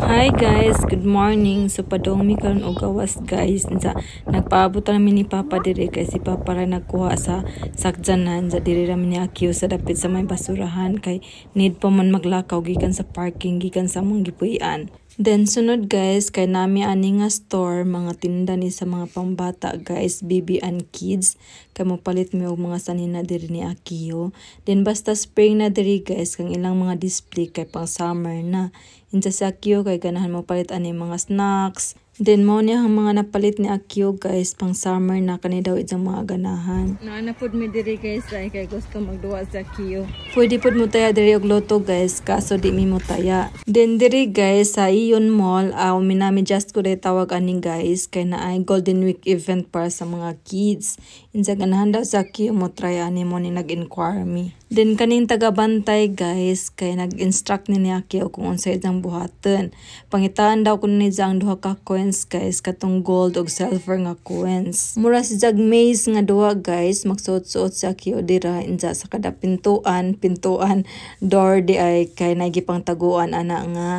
Hi guys, good morning. So padong mi karon og gawas, guys. Sa nagpaabot ra mi ni Papa diri kay si Papa ra nagkuha sa sakyanan sa diri ra mi ni Akio sa dapit sa may basurahan kay need pa man maglakaw gikan sa parking gikan sa among gipuy-an. Then sunod, guys, kay nami ani nga store, mga tinda ni sa mga pambata, guys, baby and kids, kay mopalit mi og mga sanina diri ni Akio. Then basta spring na diri, guys, kang ilang mga display kay pang summer na. Insa si Akio kay ganahan mo palit ani mga snacks. Then mao niya ang mga napalit ni Akio, guys, pang summer na kani daw ijang mga ganahan. Naa pud mi diri, guys, ay kay gusto magduwa sa Akio. Pwede pud mo taya diri og lotto, guys, kaso di mi mo taya. Then diri, guys, sa Aeon Mall, aw Minami Jusco day tawag ani, guys, kay naay Golden Week event para sa mga kids. Insa ganahan daw sa Akio mo try ani mo ni nag-inquire mi. Then kaning taga-bantay, guys, kay nag-instruct ni Akio kung unsay ijang buhaton. Pangitaan daw kuno ni ang duha ka coins, guys, katong gold ug silver nga coins. Mura si jag maze nga duha, guys, magsuot-suot si Akio dira insa sa kada pintuan, pintuan door di ay kay nagipang taguan ana nga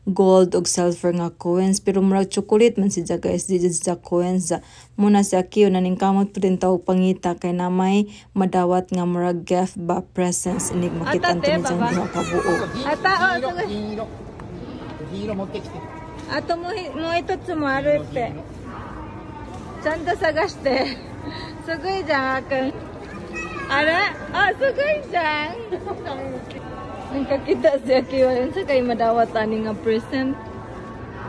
gold ug silver nga coins, pero murag chocolate man si jag, guys, di jud siya coins. Muna si Akio naningkamot pud din tawag pangita kay na may madawat nga murag gift ba, presents inig makita Ate, ni jang baba. Duha ka buo. あた、あ、すごい。銀色銀色持ってきて。あともう一つもあるって。ちゃんと探して。すごいじゃん、あーくん。あれあ、すごいじゃん。Nagkakita si Akiwa yun sa kay madawat ani nga present.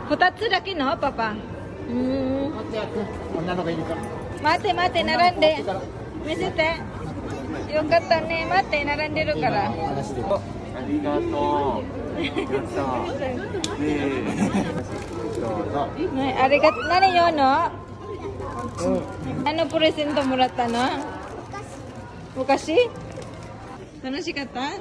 二つだけのパパ。うん。待ってやくん女の子いるから。待って待って、並んで。見せて。よかったね。待って、並んでるから。話して。ありがとう。やった。ねえ。どうぞ。ね、ありがとう。何言うの？あのプレゼントもらったの？お菓子。楽しかった？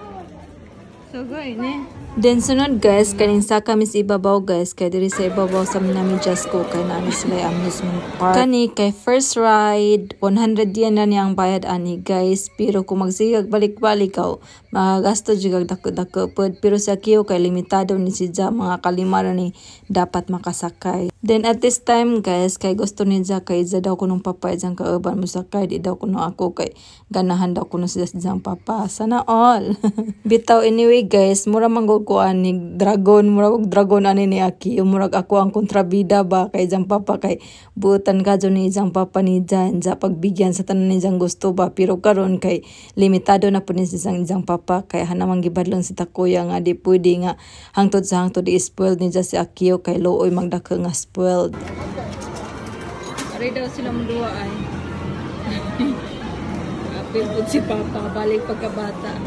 すごいね。 Then sunod, guys, kaning saka mi sa ibabaw, guys, kay diri sa ibabaw sa Minami Jusco kay naa ni sila amusement park. Kani kay first ride 100 yen na niya ang bayad ani, guys, pero kung magsigag balik-balik kaw makagasto jud kag dako-dako pod, pero sa Akio kay limitado ni siya, mga kalima ra ni dapat makasakay. Then at this time, guys, kay gusto ni Ja kay ja daw kunong papa ijang kauban mo sakay, di daw kuno ako kay ganahan daw kuno siya sa ijang papa. Sana all. Bitaw, anyway guys, mura man gud ko ani dragon, mura og dragon ani ni Aki, murag ako ang kontrabida ba kay ijang papa kay buotan ka ni ijang papa ni Jan ja pagbigyan sa tanan ni ijang gusto ba, pero karon kay limitado na pud ni siyang ijang papa kay hanamang gibadlong si takuya nga di pwede nga hangtod sa hangtod i-spoiled ni ja si Akio kay luoy magdako nga spoiled. Aray daw silang dua ay. Apil po si Papa, balik pagkabata.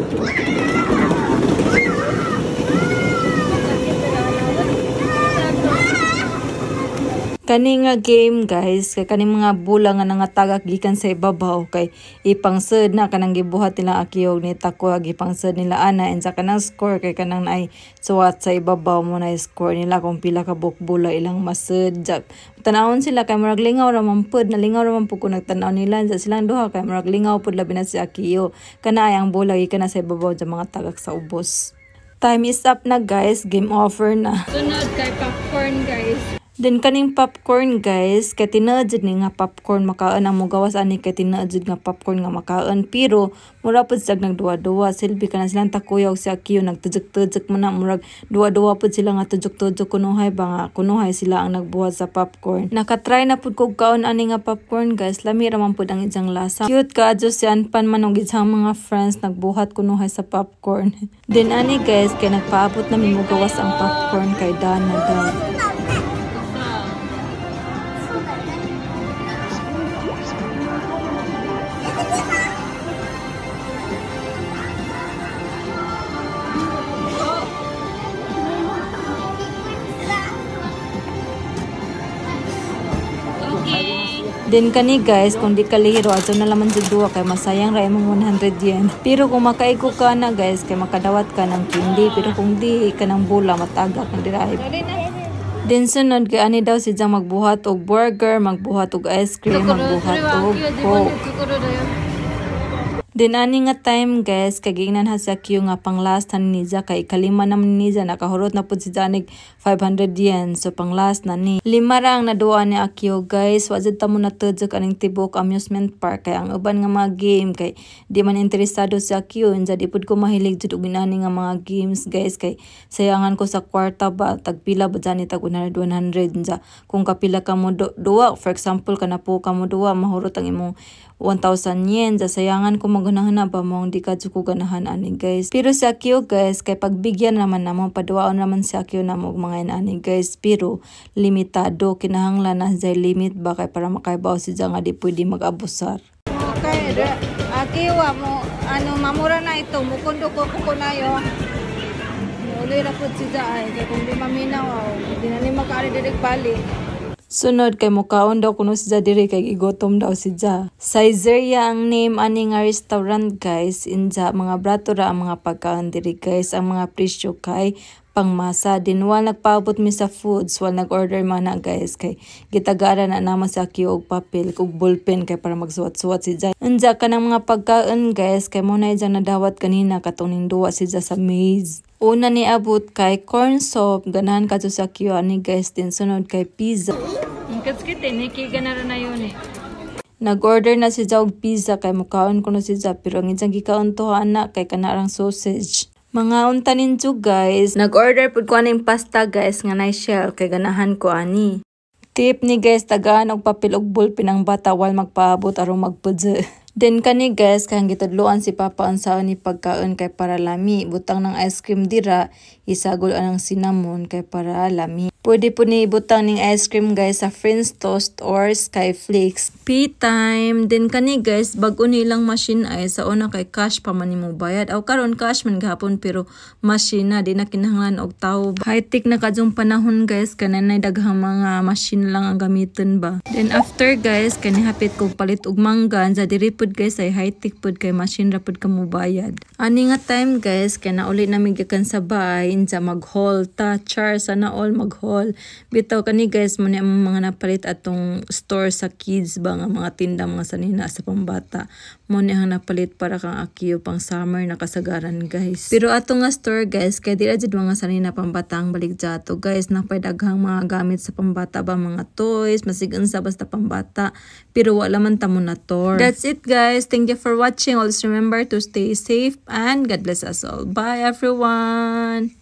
Kani nga game, guys, kay kaning mga bula nga nangatagak gikan sa ibabaw kay ipangsud na kanang gibuhat nila Akio ni Takuya, gipangsud nila ana and sa kanang score kay kanang naay suwat sa ibabaw mo na score nila kung pila ka buok bula ilang masud. Tanawon sila kay murag lingaw ra man pud, nalingaw ra man pud ko nagtan-aw nila sa silang duha kay murag lingaw pud labi na si Akio. Kana ay ang bola gikan na sa ibabaw sa mga tagak sa ubos. Time is up na, guys, game over na. Sunod kay popcorn, guys. Then kaning popcorn, guys, kay tinuod jud ni nga popcorn makaon ang mugawas ani kay tinuod jud nga popcorn nga makaon, pero mura pud siya nagduwa-duwa silbi kana silang takuya og si Akio nagtujok-tujok man na murag duwa-duwa pud sila nga tujok-tujok kunuhay ba nga kunuhay sila ang nagbuhat sa popcorn. Nakatry na pud kog kaon ani nga popcorn, guys, lami ra man pud ang ijang lasa. Cute kaadyo si Anpan man og ijang mga friends nagbuhat kunuhay sa popcorn. Then ani, guys, kay nagpaabot na mi mugawas ang popcorn kay dana daw. Then kani, guys, kung di ka lihiro, adto na laman sa duwa kay masayang ra imong 100 yen. Pero kung makaigo ka na, guys, kay makadawat ka ng candy. Pero kung di ka ng bula, matagak ang dirahe. Dali na. Then sunod kay ani daw si Jang magbuhat og burger, magbuhat og ice cream, magbuhat それは og 秋は自分 Coke. で作るだよ。 Then ani nga time, guys, kay giingnan ha sa Akio nga pang last han ni Ja kay kalima naman ni Ja, nakahurot na pud si Janig. 500 yen. So pang last na ni. Lima ra ang naduwa ni Akio, guys. Wa jud ta mo natudjok aning tibuok amusement park kay ang uban nga mga game kay di man interesado si Akio. Unsa di pud ko mahilig jud og inani nga mga games, guys, kay sayangan ko sa kwarta ba. Tagpila ba dyan tag 100 100. Unsa kung kapila ka mo duwa, for example, kana po ka mo duwa, mahurot ang imong 1,000 yen. Sa sayangan ko magunahon ba mong di ka jud ko ganahan ani, guys. Pero si Akio, guys, kay pagbigyan naman namo, paduwaon naman si Akio namo og mga ani, guys, pero limitado, kinahanglan na sa limit ba kay para makaibaw si nga di pwede mag-abusar. Okay, Akiwa mo ano mamura na ito, mukundo ko ko na yo. Uli ra pud siya ay kay kung di maminaw aw, di na ni makaari diri balik. Sunod kay mukaon daw kuno si Ja diri kay gigutom daw si Ja. Saizeriya ang name ani nga restaurant, guys. Inja mga brato ra ang mga pagkaon diri, guys. Ang mga presyo kay pangmasa. Din wal nagpaabot mi sa foods, wal nag-order man na, guys, kay gitagaran na namo sa Akio og papel ug ballpen kay para magsuwat-suwat si Ja. Unja kanang mga pagkaon, guys, kay mo na ijang nadawat kanina katong ning duwa si Ja sa maze. Una ni abot kay corn soup, ganahan ka sa Akio ani, guys, din sunod kay pizza. 気をつけてね、気がならないように。 Nag-order na si Ja og pizza kay mukaon kuno si Ja, pero ang ijang gikaon to ana kay kanarang sausage. Mga unta ninyo, guys. Nag-order pud ko aning pasta, guys, nga nay shell kay ganahan ko ani. Tip ni, guys, tagaan og papel og ballpen ang bata while magpaabot aron magpudze. Then kani, guys, kay gitudloan si Papa unsaon ni pagkaon kay para lami. Butang ng ice cream dira, isagol anang cinnamon kay para lami. Pwede po ni ibutang ning ice cream, guys, sa French toast or Skyflakes. Pay time. Then kani, guys, bag-o nilang machine ay sa una kay cash pa man nimo bayad. Aw karon cash man gahapon pero machine na, di na kinahanglan og tawo. High-tech na kadyong panahon, guys, kananay daghang mga machine lang ang gamiton ba. Then after, guys, kani hapit kog palit og mangga sa diri pud, guys, ay high-tech pud kay machine ra pud ka mo bayad. Ani nga time, guys, kay nauli na mi gikan sa bahay insa mag-haul ta char, sana all mag-haul. Bitaw kani, guys, mo ni ang mga napalit atong store sa kids ba nga mga tinda, mga sanina sa pambata. Mo ni ang napalit para kang Akio pang summer na kasagaran, guys. Pero ato nga store, guys, kay dira jud mga sanina pambata ang balik jato, guys. Napay daghang mga gamit sa pambata ba, mga toys, masig unsa basta pambata. Pero wala man ta mo na tour. That's it, guys. Thank you for watching. Always remember to stay safe and God bless us all. Bye, everyone.